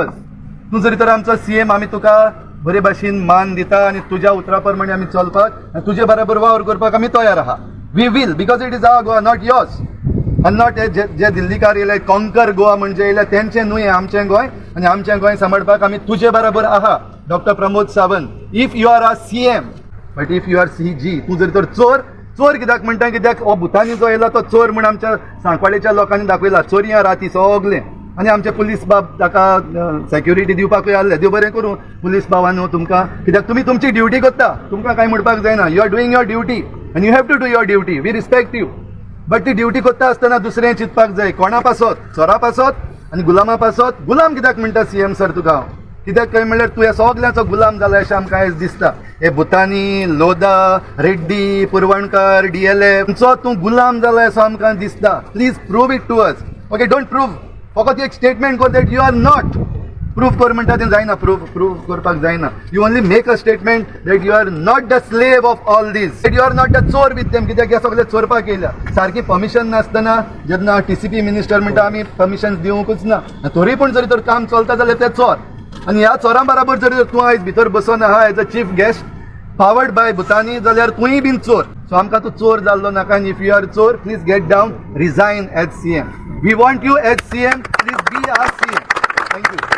तूं जरी तर आमचो सीएम, आमी तुका बरे भाशेन मान दिता आनी तुज्या उतरा प्रमाणे आमी चलपाक आनी तुजे बराबर वावर करपाक आमी तयार आहा. We will, because it is our Goa, not yours आनी not जे जे दिल्लीकार येयले, कॉन्कर गोवा म्हणजे येयले, तेंचें न्हू हें, आमचें गोंय आनी आमचें गोंय सांबाळपाक आमी तुजे बराबर आहा. Doctor Pramod Sawant, if you are a CM, but if you are CG, तूं जर तर चोर, चोर कित्याक म्हणटा? कित्याक हो भुतानी जो येयला तो चोर म्हूण आमच्या सांकवाळेच्या लोकांनी दाखयला. चोरयां राती सगलें आनी आमचे पुलीस बाब ताका सेक्युरिटी दिवपाकूय आहले. देव बरें करूं पुलीस बाबांनो तुमकां, कित्याक तुमी तुमची ड्युटी करता. तुमकां कांय म्हणपाक जायना. You are doing your duty आनी you have to do your duty. We respect you, but ती ड्युटी करता आसतना दुसरें चिंतपाक जाय. कोणा पासत? चोरा पासत आनी गुलामा पासत. गुलाम कित्याक म्हणटा सीएम सर तुका हांव? कित्याक काय म्हणल्यार तूं ह्या सगल्यांचो गुलाम जाला अशें आमकां आयज दिसता. हे भुतानी, लोदा, रेड्डी, पुरवणकर, डीएलएफ तुमचो तूं गुलाम जाला असो आमकां दिसता. Please prove it to us. Okay, don't prove, फकत एक स्टेटमेंट कर that you are not. Prove कर म्हणटा तें जायना. प्रूव करपाक जायना. You only make a statement that you are not the slave of all these, that you are not the चोर with them. कित्याक हे सगळे चोरपाक येयल्या सारकी परमिशन नासतना. जेन्ना टीसीपी मिनिस्टर म्हणटा आमी परमिशन दिवंकूच ना, तरी पूण जरी तर काम चलता जाल्यार ते चोर. आनी ह्या चोरां बराबर जरी तर तूं आयज भितर बसून आहा as a chief guest powered by Bhutani, जाल्यार तूंय बीन चोर. सो आमकां तूं चोर जाल्लो नाका. आनी if you are चोर, please get down, resign as CM. We want you as CM. Please be our CM. Thank you.